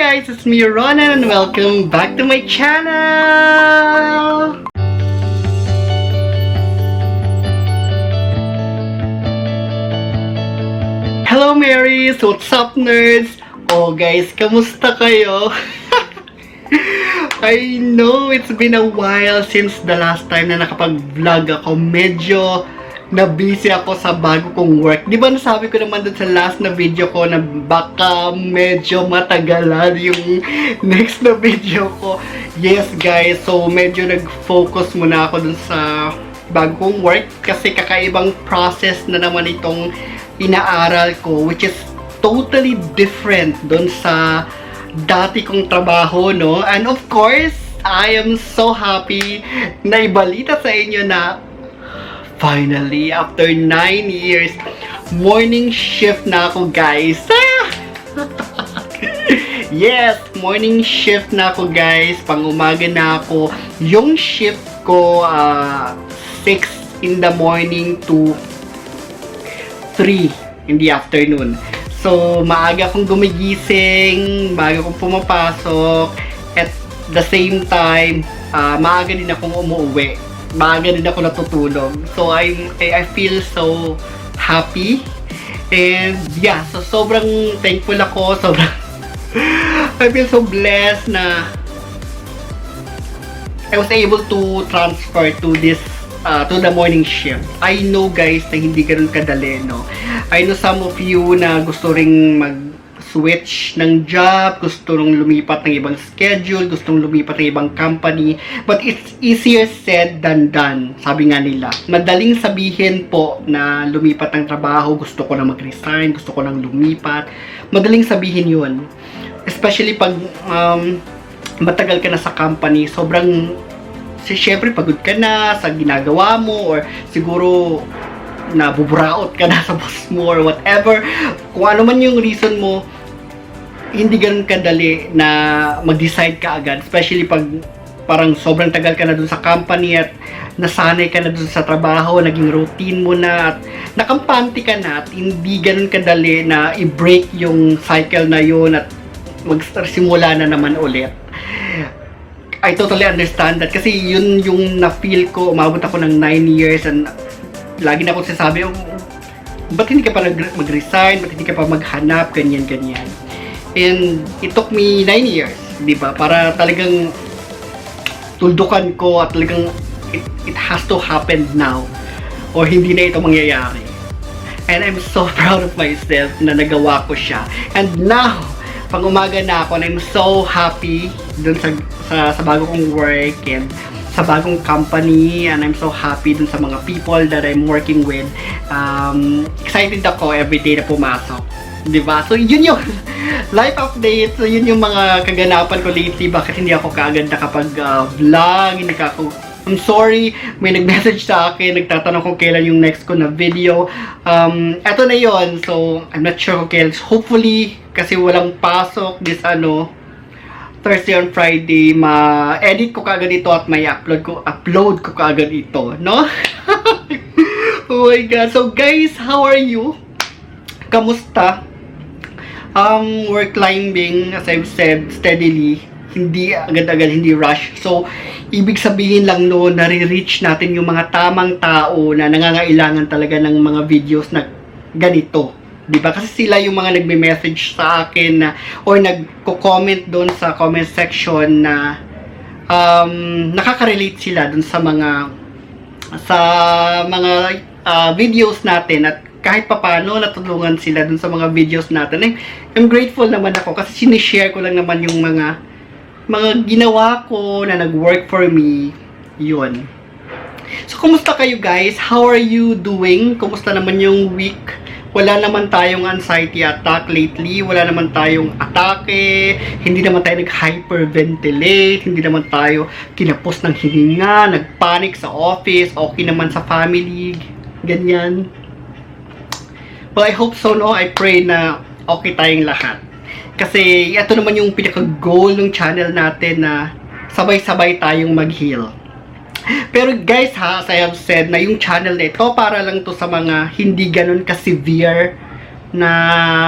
guys, it's me Ronan and welcome back to my channel! Hello Marys! What's up nerds? Oh guys, kamusta kayo? I know it's been a while since the last time na nakapag-vlog ako. Medyo na-busy ako sa bago kong work. Di ba nasabi ko naman dun sa last na video ko na baka medyo matagalan yung next na video ko. Yes guys, so medyo nag-focus muna ako dun sa bago kong work kasi kakaibang process na naman itong inaaral ko, which is totally different dun sa dati kong trabaho, no? And of course, I am so happy na ibalita sa inyo na finally, after 9 years, morning shift na ako, guys. Yes, morning shift na ako, guys. Pang-umaga na ako. Yung shift ko, 6 in the morning to 3 in the afternoon. So, maaga akong gumigising, maaga akong pumapasok, at the same time, maaga din akong umuwi. Maaga din ako natutulog. So, I feel so happy. And, yeah, so sobrang thankful ako. Sobrang, I feel so blessed na I was able to transfer to this, to the morning shift. I know, guys, na hindi ganun kadali, no? I know some of you na gusto ring mag-switch ng job, gusto ring lumipat ng ibang schedule, gustong lumipat ng ibang company, but it's easier said than done, sabi nga nila. Madaling sabihin po na lumipat ng trabaho, gusto ko na mag-resign, gusto ko nang lumipat. Madaling sabihin yun. Especially pag matagal ka na sa company, sobrang siyempre pagod ka na sa ginagawa mo, or siguro nabuburaot ka na sa boss mo or whatever. Kung ano man yung reason mo, hindi ganun kadali na mag-decide ka agad. Especially pag parang sobrang tagal ka na dun sa company at nasanay ka na dun sa trabaho, naging routine mo na at nakampante ka na, at hindi ganun kadali na i-break yung cycle na yun at magsimula na naman ulit. I totally understand that kasi yun yung na-feel ko. Umabot ako ng 9 years and lagi na akong sinasabi, ba't hindi ka pa mag-resign, ba't hindi ka pa maghanap, ganyan. And it took me 9 years, di ba? Para talagang tuldukan ko at talagang it has to happen now or hindi na ito mangyayari. And I'm so proud of myself na nagawa ko siya. And now, pang umaga na ako, and I'm so happy dun sa bago kong work and sa bagong company, and I'm so happy dun sa mga people that I'm working with. Excited ako every day na pumasok, diba? So yun yung life update. So yun yung mga kaganapan ko lately. Bakit hindi ako kaagad nakapag-vlog, hindi ka ako, I'm sorry, may nag-message sa akin, nagtatanong kung kailan yung next ko na video. Eto na yon. So I'm not sure kung kailan. Hopefully, kasi walang pasok this Thursday on Friday, ma-edit ko kaagad ito at may upload ko kaagad ito, no? Oh my god. So guys, how are you? Kamusta? Work climbing, as I've said, steadily, hindi agad-agad, hindi rush. So ibig sabihin lang no, nare-reach natin yung mga tamang tao na nangangailangan talaga ng mga videos na ganito. Diba? Kasi sila yung mga nagme-message sa akin na, or nagko-comment doon sa comment section na nakaka-relate sila doon sa mga videos natin, at kahit papano natulungan sila doon sa mga videos natin. I'm grateful naman ako kasi sinishare ko lang naman yung mga ginawa ko na nag-work for me. Yun. So, kumusta kayo guys? How are you doing? Kumusta naman yung week? Wala naman tayong anxiety attack lately. Wala naman tayong atake. Hindi naman tayo nag-hyperventilate. Hindi naman tayo kinapos ng hininga, nagpanic sa office. Okay naman sa family. Ganyan. Well, I hope so, no? I pray na okay tayong lahat. Kasi ito naman yung pinaka-goal ng channel natin, na sabay-sabay tayong mag-heal. Pero guys ha, as I have said, na yung channel na ito para lang to sa mga hindi ganun ka-severe na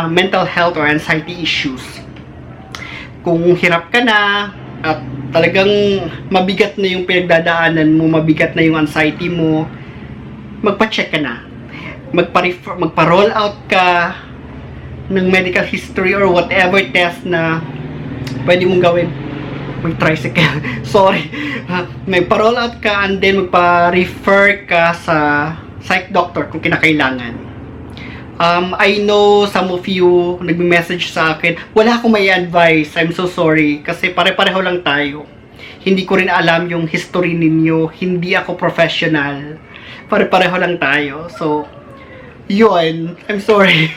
mental health or anxiety issues. kung hirap ka na at talagang mabigat na yung pinagdadaanan mo, mabigat na yung anxiety mo, magpa-check ka na. Magpa-roll out ka ng medical history or whatever test na pwede mong gawin. May tricycle. Sorry. Magpa-roll out ka and then magpa-refer ka sa psych doctor kung kinakailangan. I know some of you nagme-message sa akin, wala akong may advice, I'm so sorry, kasi pare-pareho lang tayo. Hindi ko rin alam yung history ninyo, hindi ako professional. Pare-pareho lang tayo. So, yun, I'm sorry.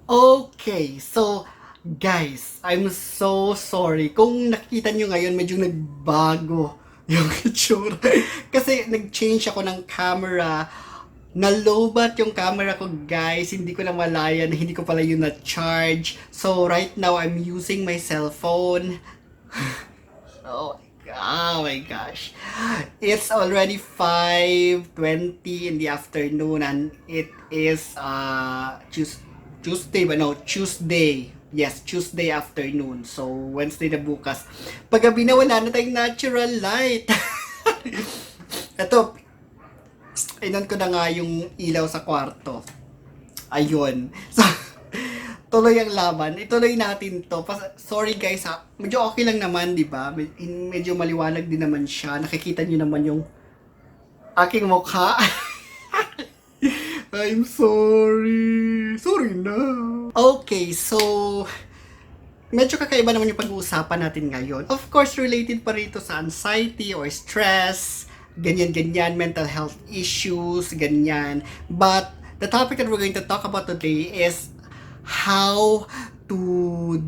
Okay, so, guys, I'm so sorry. Kung nakikita nyo ngayon, medyo nagbago yung itsura. Kasi nag-change ako ng camera. Nalobat yung camera ko, guys. Hindi ko na malaya na hindi ko pala yun na-charge. So, right now, I'm using my cellphone. Oh my gosh. It's already 5:20 in the afternoon and it is Tuesday. Yes, Tuesday afternoon. So, Wednesday na bukas. Paggabi na wala na tayong natural light. Ito, inon ko na nga yung ilaw sa kwarto. Ayun. So, tuloy ang laban. Ituloy natin to. Sorry guys ha. Medyo okay lang naman, di ba? Medyo maliwanag din naman siya. Nakikita niyo naman yung aking mukha. I'm sorry. Sorry na. Okay, so medyo kakaiba naman yung pag-uusapan natin ngayon. Of course, related pa rito sa anxiety or stress, ganyan-ganyan, mental health issues, ganyan. But the topic that we're going to talk about today is how to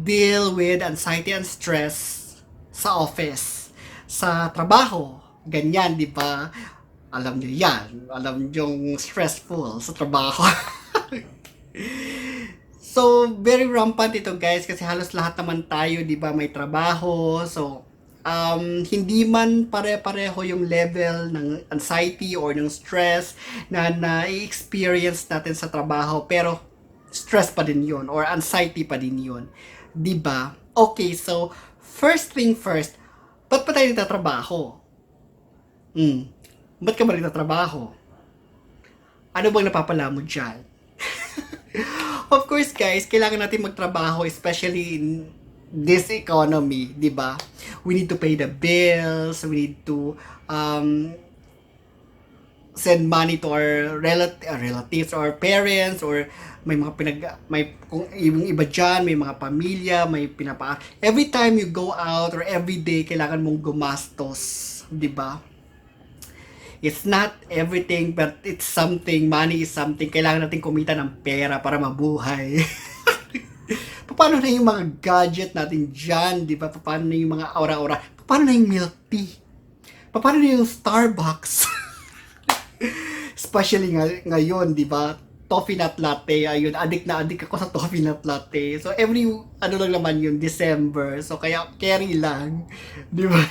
deal with anxiety and stress sa office, sa trabaho, ganyan, di ba? Alam nyo yan. Alam nyo stressful sa trabaho. So, very rampant ito guys kasi halos lahat naman tayo, di ba, may trabaho. So, hindi man pare-pareho yung level ng anxiety or ng stress na na-experience natin sa trabaho. Pero, stress pa din yun or anxiety pa din yun. Di ba? Okay, so, first thing first, ba't pa tayo nagtatrabaho? Ba't ka ba nagtatrabaho? Ano bang napapala mo dyan? Of course, guys, kailangan natin magtrabaho, especially in this economy, di ba? We need to pay the bills, we need to send money to our relatives or parents, or may mga kung yung iba dyan, may mga pamilya, may every time you go out or every day, kailangan mong gumastos, di ba? It's not everything, but it's something. Money is something. Kailangan natin kumita ng pera para mabuhay. Paano na yung mga gadget natin dyan, di ba? Paano na yung mga aura-aura? Paano na yung milk tea? Paano na yung Starbucks? Especially ngayon, di ba? Toffee nut latte. Ayun, addict ako sa toffee nut latte. So, every, lang naman yun, December. So, kaya carry lang. Di ba?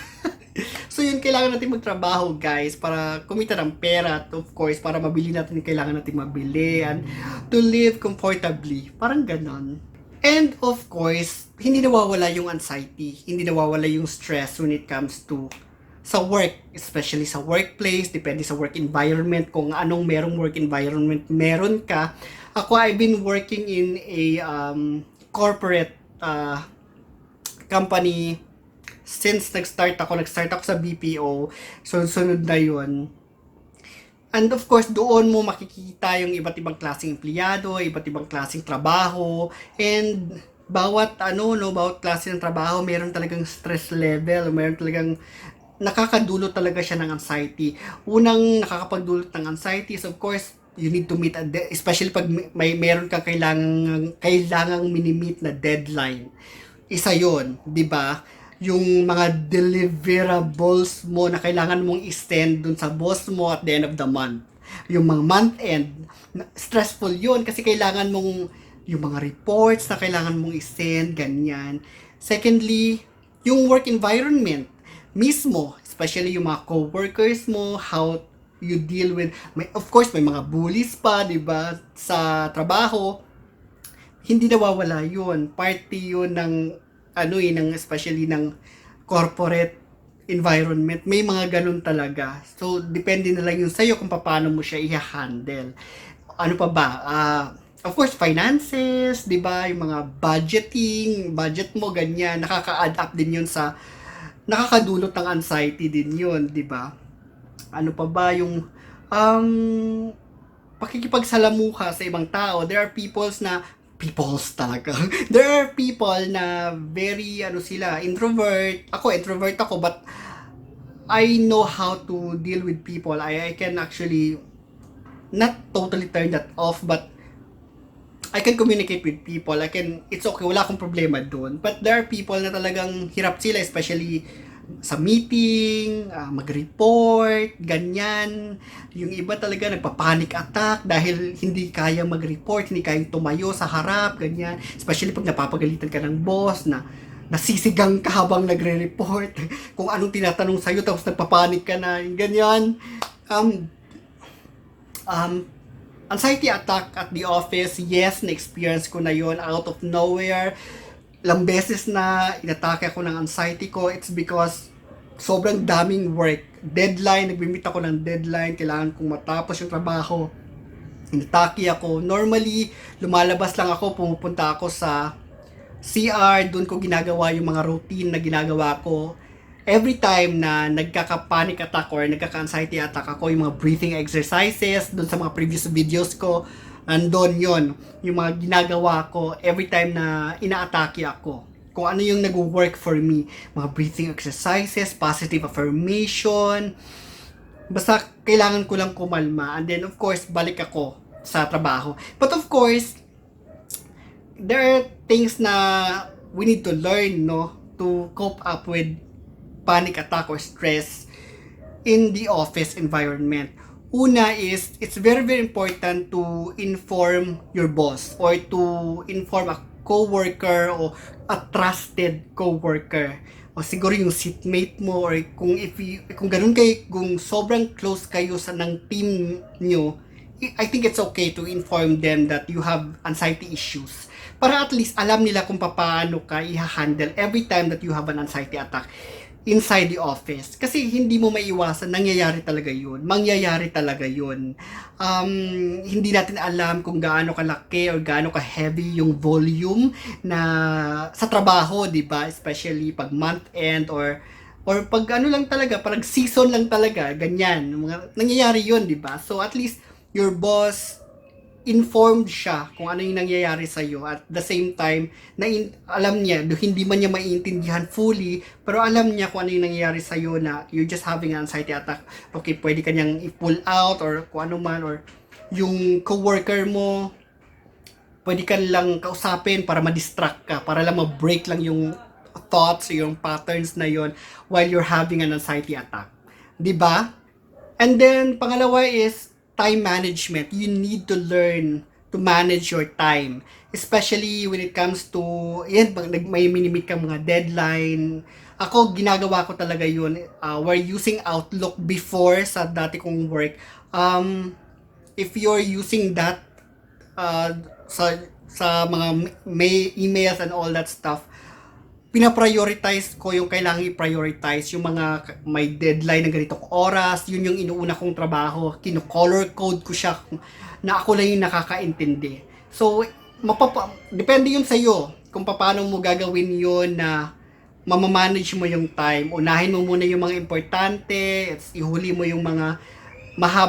So yun, kailangan natin magtrabaho guys para kumita ng pera at of course para mabili natin yung kailangan natin mabili and to live comfortably. Parang ganon. And of course, hindi nawawala yung anxiety, hindi nawawala yung stress when it comes to sa work, especially sa workplace, depende sa work environment, kung anong merong work environment meron ka. Ako, I've been working in a corporate company since nag-start ako sa BPO, sunod na yun. And of course, doon mo makikita yung iba't ibang klaseng empleyado, iba't ibang klaseng trabaho, and bawat klase ng trabaho, meron talagang stress level, meron talagang nakakadulot talaga siya ng anxiety. Unang nakakapagdulot ng anxiety is of course, you need to meet especially pag meron kang kailangang mini-meet na deadline. Isa 'yon, 'di ba? Yung mga deliverables mo na kailangan mong i-send dun sa boss mo at the end of the month. Yung mga month end, stressful yun kasi kailangan mong yung mga reports na kailangan mong i-send, ganyan. Secondly, yung work environment mismo, especially yung mga co-workers mo, how you deal with, of course, may mga bullies pa, di ba, sa trabaho. Hindi nawawala yun. Party yun ng ng especially ng corporate environment, may mga ganun talaga. So, depende na lang yun sa'yo kung paano mo siya i-handle. Ano pa ba? Of course, finances, di ba? Yung mga budget mo, ganyan. Nakaka-add up din yun sa, nakakadulot ng anxiety din yun, di ba? Ano pa ba yung, pakikipagsalamuha sa ibang tao. There are peoples talaga. There are people na very, sila, introvert. Introvert ako, but I know how to deal with people. I can actually not totally turn that off, but I can communicate with people. It's okay, wala akong problema doon. But there are people na talagang hirap sila, especially sa meeting, mag-report, ganyan. Yung iba talaga nagpa-panic attack dahil hindi kaya mag-report, hindi kayang tumayo sa harap, ganyan. Especially pag napapagalitan ka ng boss na nasisigang ka habang nagre-report. Kung anong tinatanong sa'yo, tapos nagpa-panic ka na, ganyan. Anxiety attack at the office, yes, na-experience ko na yon out of nowhere. Ilang beses na inatake ako ng anxiety ko. It's because sobrang daming work. Deadline, nagmi-meet ako ng deadline. Kailangan kong matapos yung trabaho. Inatake ako. Normally, lumalabas lang ako, pumupunta ako sa CR. Doon ko ginagawa yung mga routine na ginagawa ko. Every time na nagkaka-panic attack or nagkaka-anxiety attack ako, yung mga breathing exercises, doon sa mga previous videos ko, nandun yon yung mga ginagawa ko every time na ina-atake ako. Kung ano yung nag-work for me. Mga breathing exercises, positive affirmation. Basta kailangan ko lang kumalma. And then, of course, balik ako sa trabaho. But of course, there are things na we need to learn, no? To cope up with panic attack or stress in the office environment. Una is, it's very, very important to inform your boss or to inform a coworker o a trusted coworker o siguro yung seatmate mo or kung ganun kayo, kung sobrang close kayo sa ng team nyo, I think it's okay to inform them that you have anxiety issues. Para at least alam nila kung paano ka i-handle every time that you have an anxiety attack inside the office. Kasi hindi mo maiiwasan, nangyayari talaga yun. Mangyayari talaga yun. Hindi natin alam kung gaano kalaki or gaano ka-heavy yung volume na sa trabaho, di ba? Especially pag month end or pag lang talaga, parang season lang talaga, ganyan. Nangyayari yun, di ba? So at least your boss informed siya kung ano yung nangyayari sa iyo at the same time na alam niya, hindi man niya maiintindihan fully, pero alam niya kung ano yung nangyayari sa iyo na you're just having an anxiety attack. Okay, pwede ka niyang i-pull out or kung ano man, or yung coworker mo pwede ka lang kausapin para ma-distract ka, para lang ma-break lang yung thoughts, yung patterns na yon while you're having an anxiety attack. 'Di ba? And then pangalawa is time management. You need to learn to manage your time. Especially when it comes to, pag may minimit kang mga deadline. Ako, ginagawa ko talaga yun. We're using Outlook before sa dati kong work. If you're using that sa mga emails and all that stuff, pinaprioritize ko yung kailangan i-prioritize, yung mga may deadline na ganitong oras, yun yung inuuna kong trabaho, kino-color code ko siya na ako lang yung nakakaintindi. So, depende yun sa'yo kung paano mo gagawin yun na mamamanage mo yung time. Unahin mo muna yung mga importante, ihuli mo yung mga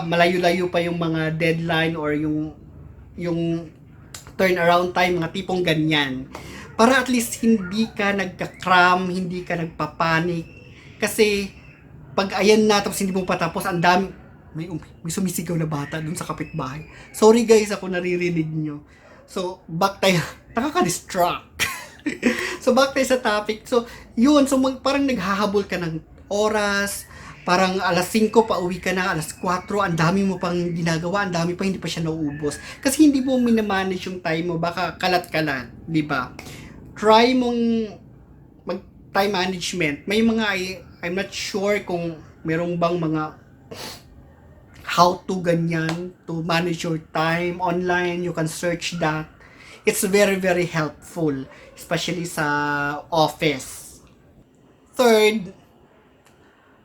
malayo-layo pa yung mga deadline or yung turnaround time, mga tipong ganyan. Para at least hindi ka nagka-cram, hindi ka nagpapanik. Kasi pag ayan na tapos hindi mo patapos, ang dami, may sumisigaw na bata dun sa kapitbahay. Sorry guys, ako naririnig nyo. So, back tayo. Nakaka-distract. So, back tayo sa topic. So, yun. So, parang naghahabol ka ng oras. Parang alas 5 pa uwi ka na, alas 4, ang dami mo pang ginagawa, ang dami pa hindi pa siya nauubos. Kasi hindi mo minamanage yung time mo, baka kalat-kalat, di ba? Try mong mag-time management. May mga, I'm not sure kung merong bang mga how to ganyan, to manage your time online. You can search that. It's very, very helpful, especially sa office. Third,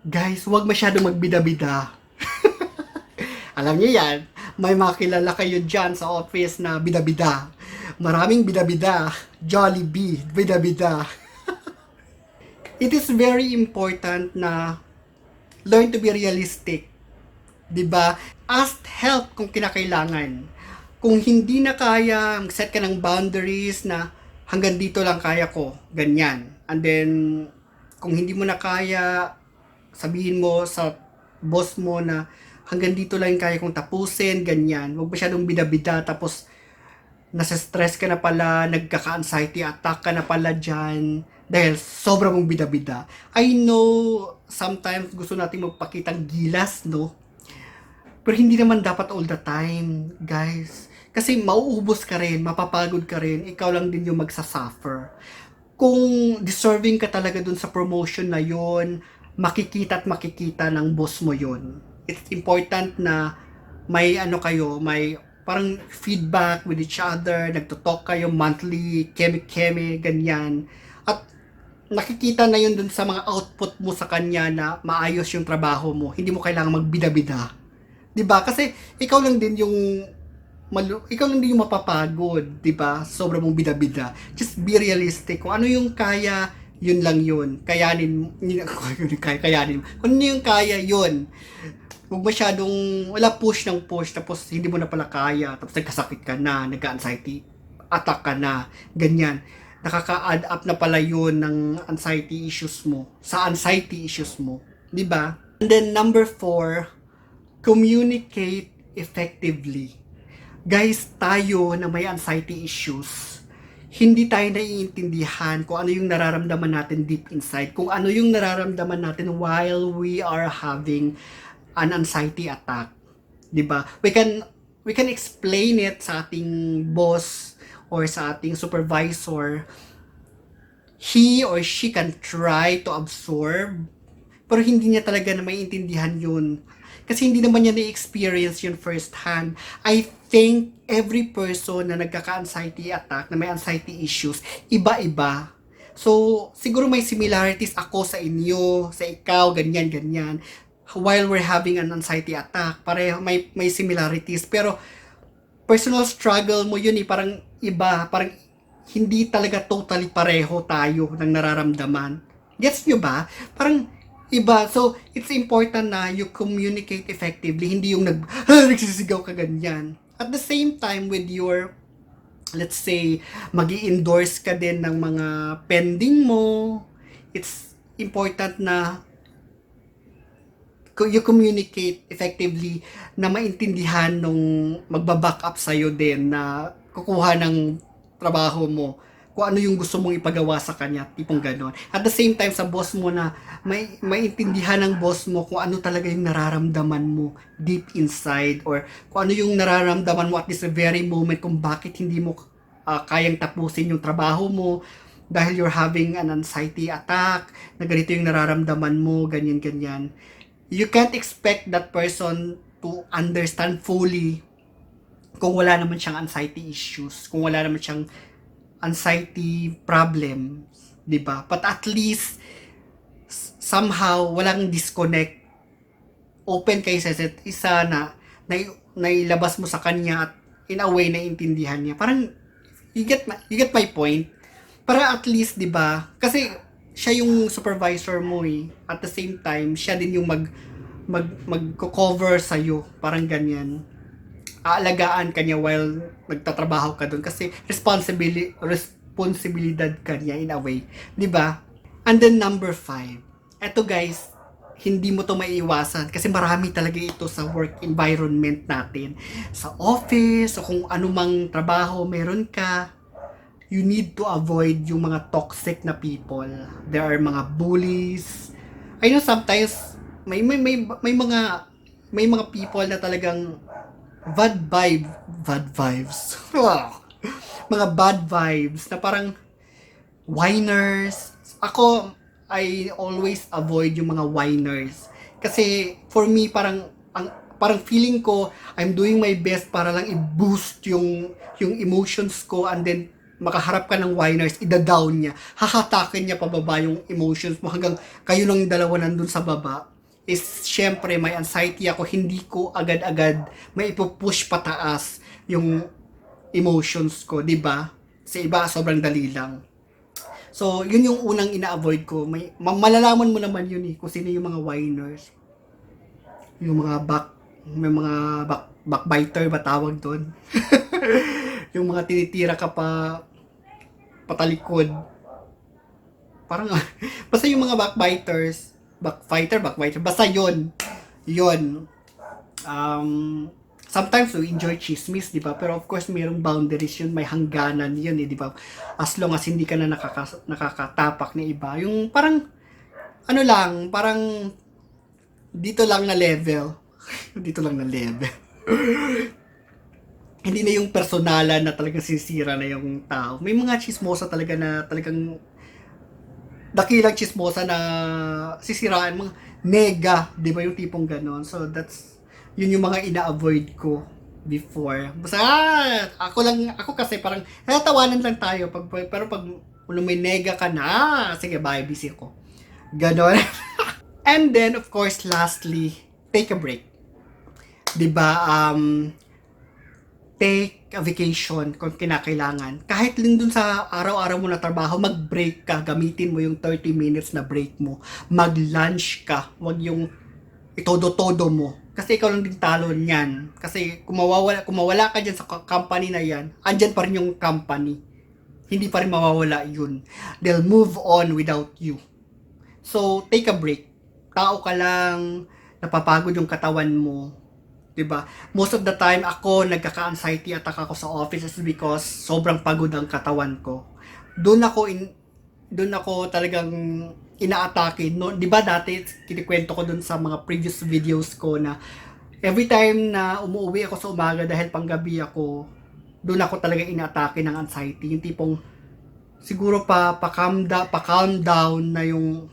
guys, huwag masyadong magbida-bida. Alam niyo yan, may mga kilala kayo dyan sa office na bida-bida. Maraming bida-bida. Jollibee, bida-bida. It is very important na learn to be realistic. 'Di ba? Ask help kung kinakailangan. Kung hindi na kaya, set ka ng boundaries na hanggang dito lang kaya ko, ganyan. And then, kung hindi mo na kaya, sabihin mo sa boss mo na hanggang dito lang kaya kong tapusin, ganyan. Huwag masyadong bida-bida, tapos nasa-stress ka na pala, nagkaka-anxiety attack ka na pala dyan, dahil sobrang mong bida-bida. I know, sometimes gusto natin magpakitang gilas, no? Pero hindi naman dapat all the time, guys. Kasi mauubos ka rin, mapapagod ka rin, ikaw lang din yung magsasuffer. Kung deserving ka talaga dun sa promotion na yon, makikita at makikita ng boss mo yon. It's important na may ano kayo, may parang feedback with each other, nagto-talk kayo monthly, keme-keme, ganyan. At nakikita na yun dun sa mga output mo sa kanya na maayos yung trabaho mo. Hindi mo kailangan magbida-bida. 'Di ba? Kasi ikaw lang din yung mapapagod, 'di ba? Sobrang mong bida-bida. Just be realistic. Kung ano yung kaya, yun lang yun. Kayanin, kayanin. Kung ano yung kaya, yun. Huwag masyadong, wala push ng push, tapos hindi mo na pala kaya, tapos nagkasakit ka na, nagka-anxiety, attack ka na, ganyan. Nakaka-add up na pala yun ng anxiety issues mo, sa anxiety issues mo. 'Di ba? And then number 4, communicate effectively. Guys, tayo na may anxiety issues, hindi tayo naiintindihan kung ano yung nararamdaman natin deep inside, kung ano yung nararamdaman natin while we are having an anxiety attack. 'Di ba? We can explain it sa ating boss or sa ating supervisor. He or she can try to absorb, pero hindi niya talaga na maiintindihan yun. Kasi hindi naman niya na-experience yun first hand. I think every person na nagkaka-anxiety attack, na may anxiety issues, iba-iba. So, siguro may similarities ako sa inyo, sa ikaw, ganyan. While we're having an anxiety attack, pareho, may similarities. Pero, personal struggle mo yun parang iba, parang hindi talaga totally pareho tayo ng nararamdaman. Gets nyo ba? Parang iba. So, it's important na you communicate effectively. Hindi yung nagsisigaw ka ganyan. At the same time, with your, let's say, magi-endorse ka din ng mga pending mo, it's important na you communicate effectively na maintindihan nung magbaback up sa'yo din na kukuha ng trabaho mo, kung ano yung gusto mong ipagawa sa kanya, tipong ganon. At the same time, sa boss mo na maintindihan ng boss mo kung ano talaga yung nararamdaman mo deep inside, or kung ano yung nararamdaman mo at this very moment, kung bakit hindi mo kayang tapusin yung trabaho mo dahil you're having an anxiety attack, na ganito yung nararamdaman mo, ganyan. You can't expect that person to understand fully kung wala naman siyang anxiety issues, kung wala naman siyang anxiety problems, 'di ba? But at least somehow walang disconnect. Open kayo sa isa na nailabas mo sa kanya at in a way na intindihan niya. Parang you get my point. Para at least, 'di ba? Kasi siya yung supervisor mo eh. At the same time, siya din yung magko-cover sa iyo, parang ganyan. Aalagaan ka niya while nagtatrabaho ka doon kasi responsibilidad ka niya in a way, 'di ba? And then number 5. Eto guys, hindi mo to maiiwasan kasi marami talaga ito sa work environment natin. Sa office o kung anumang trabaho meron ka, you need to avoid yung mga toxic na people. There are mga bullies. I know sometimes may mga people na talagang bad vibes. Mga bad vibes na parang whiners. Ako, I always avoid yung mga whiners. Kasi for me parang parang feeling ko I'm doing my best para lang i-boost yung emotions ko, and then makaharap ka ng whiners, ida-down niya, hahatakin niya pababa yung emotions mo hanggang kayo ng dalawa nandun sa baba. Is syempre may anxiety ako, hindi ko agad-agad may ipupush pataas yung emotions ko, 'di ba? Sa iba sobrang dali lang. So, yun yung unang ina-avoid ko. Malalaman mo naman yun kung sino yung mga whiners. Yung mga may mga backbiter ba tawag doon? Yung mga tinitira ka pa patalikod. Parang, basta yung mga backfighter, basta yun. Yun. Sometimes we enjoy chismis, di ba? Pero of course, mayroong boundaries yun, may hangganan yun, di ba? As long as hindi ka na nakakatapak na iba. Yung parang, ano lang, parang, dito lang na level. Dito lang na level. Hindi na yung personalan na talagang sisira na yung tao. May mga chismosa talaga na talagang dakilang chismosa na sisiraan, mga nega, di ba yung tipong ganon. So yun yung mga ina-avoid ko before. Basta ako kasi parang natawanan lang tayo pero pag may nega ka na, sige bye, busy ko. Ganon. And then of course lastly, take a break. 'Di ba? Take a vacation kung kinakailangan. Kahit din dun sa araw-araw mo na trabaho, mag-break ka. Gamitin mo yung 30 minutes na break mo. Mag-lunch ka. Huwag yung itodo-todo mo. Kasi ikaw lang din talo niyan. Kasi kung mawala ka dyan sa company na yan, andyan pa rin yung company. Hindi pa rin mawawala yun. They'll move on without you. So, take a break. Tao ka lang, napapagod yung katawan mo. 'Di ba? Most of the time ako nagkaka-anxiety attack ako sa office is because sobrang pagod ang katawan ko. Doon ako talagang inaatake. No, 'di ba dati kinikwento ko doon sa mga previous videos ko na every time na umuwi ako sa umaga dahil panggabi ako, doon ako talaga inaatake ng anxiety. Yung tipong siguro pa-calm down na yung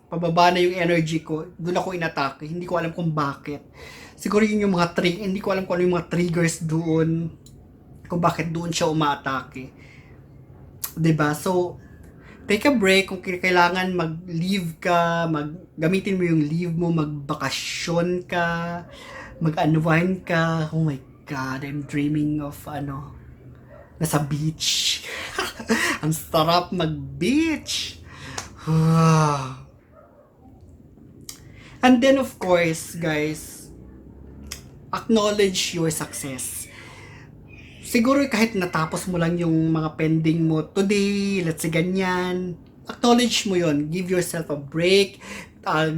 pababa na yung energy ko, doon ako inatake. Hindi ko alam kung bakit. Siguro yun yung mga hindi ko alam kung ano yung mga triggers doon, kung bakit doon siya umaatake. 'Di ba? So, take a break kung kailangan mag-leave ka, gamitin mo yung leave mo, magbakasyon ka, mag-unwind ka. Oh my God, I'm dreaming of nasa beach. Ang sarap mag-beach. And then of course, guys, acknowledge your success. Siguro kahit natapos mo lang yung mga pending mo today, let's say ganyan, acknowledge mo yon. Give yourself a break,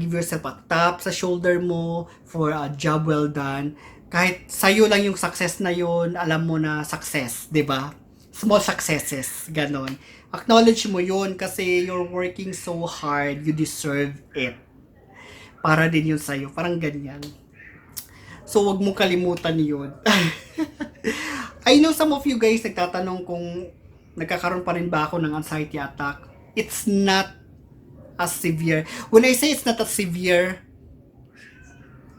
give yourself a tap sa shoulder mo for a job well done. Kahit sa'yo lang yung success na yon, alam mo na success, 'di ba? Small successes, ganon. Acknowledge mo yon kasi you're working so hard, you deserve it. Para din yun sa'yo, parang ganyan. So, wag mo kalimutan yun. I know some of you guys nagtatanong kung nagkakaroon pa rin ba ako ng anxiety attack. It's not as severe. When I say it's not as severe,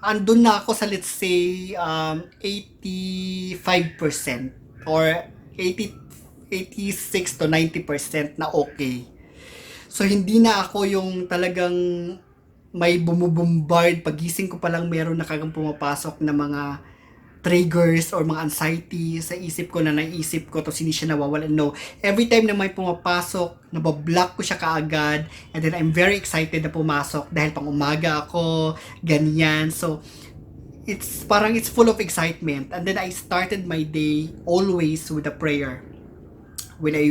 andun na ako sa let's say 85% or 86 to 90% na okay. So, hindi na ako yung talagang may bumubombard, pagising ko pa lang meron na kagang pumapasok na mga triggers or mga anxiety sa isip ko na naisip ko to hindi siya nawawala. No, every time na may pumapasok, nabablock ko siya kaagad, and then I'm very excited na pumasok dahil pang umaga ako, ganyan. So, it's full of excitement. And then I started my day always with a prayer. When I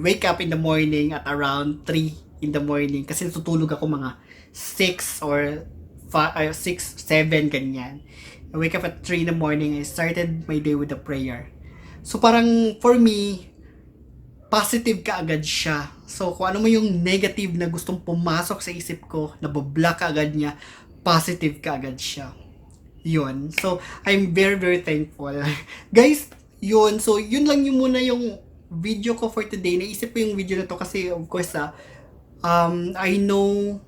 wake up in the morning at around 3 in the morning, kasi tutulog ako mga 6 or 5, 6, 7, ganyan. I wake up at 3 in the morning, I started my day with a prayer. So parang for me, positive ka agad siya. So kung ano mo yung negative na gustong pumasok sa isip ko, nabablock ka agad niya, positive ka agad siya. Yun. So I'm very very thankful. Guys, yun. So yun lang yung muna yung video ko for today. Naisip ko yung video na to kasi of course I know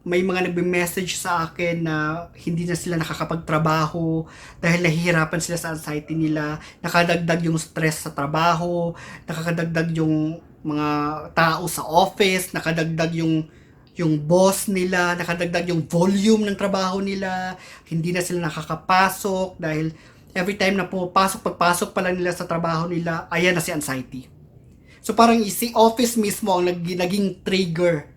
may mga nagbe-message sa akin na hindi na sila nakakapagtrabaho dahil nahihirapan sila sa anxiety nila, nakadagdag yung stress sa trabaho, nakakadagdag yung mga tao sa office, nakadagdag yung boss nila, nakadagdag yung volume ng trabaho nila, hindi na sila nakakapasok dahil every time na pagpasok pa lang nila sa trabaho nila, ayan na si anxiety. So parang si office mismo ang naging trigger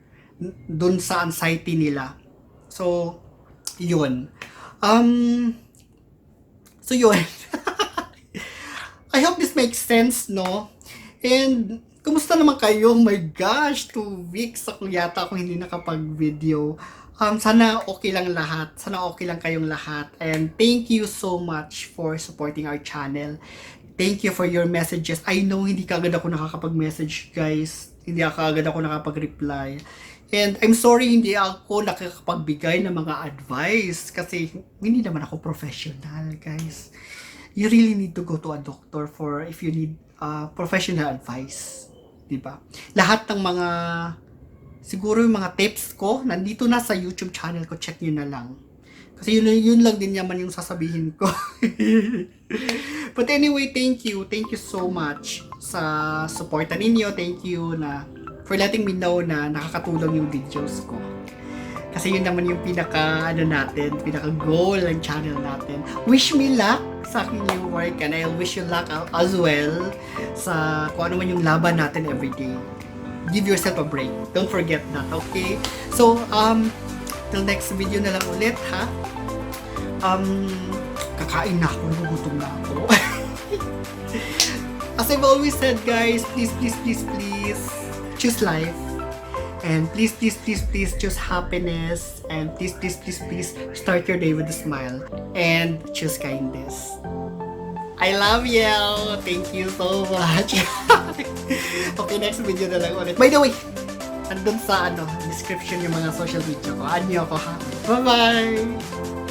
dun sa anxiety nila. So, yun. So yun. I hope this makes sense, no? And, kumusta naman kayo? Oh my gosh, 2 weeks ako yata ako hindi nakapag-video. Sana okay lang lahat. Sana okay lang kayong lahat. And thank you so much for supporting our channel. Thank you for your messages. I know hindi kaagad ako nakakapag-message, guys. Hindi kaagad ako nakapag-reply. And I'm sorry hindi ako nakakapagbigay ng mga advice kasi hindi naman ako professional, guys. You really need to go to a doctor for if you need professional advice. Diba? Lahat ng mga siguro yung mga tips ko nandito na sa YouTube channel ko, check nyo na lang kasi yun lang din naman yung sasabihin ko. But anyway, thank you so much sa suporta ninyo. Thank you na for letting me know na nakakatulong yung videos ko kasi yun naman yung pinaka goal ng channel natin. Wish me luck sa aking new work and I'll wish you luck as well sa kung ano man yung laban natin everyday. Give yourself a break. Don't forget that, okay? So, till next video na lang ulit, ha? Kakain na ako, nagugutom na ako. As I've always said, guys, please, choose life. And please choose happiness. And please, start your day with a smile. And choose kindness. I love you! Thank you so much! Okay, next video na lang ulit. By the way, andun sa description yung mga social media ko. Anyo ako, ha? Bye-bye!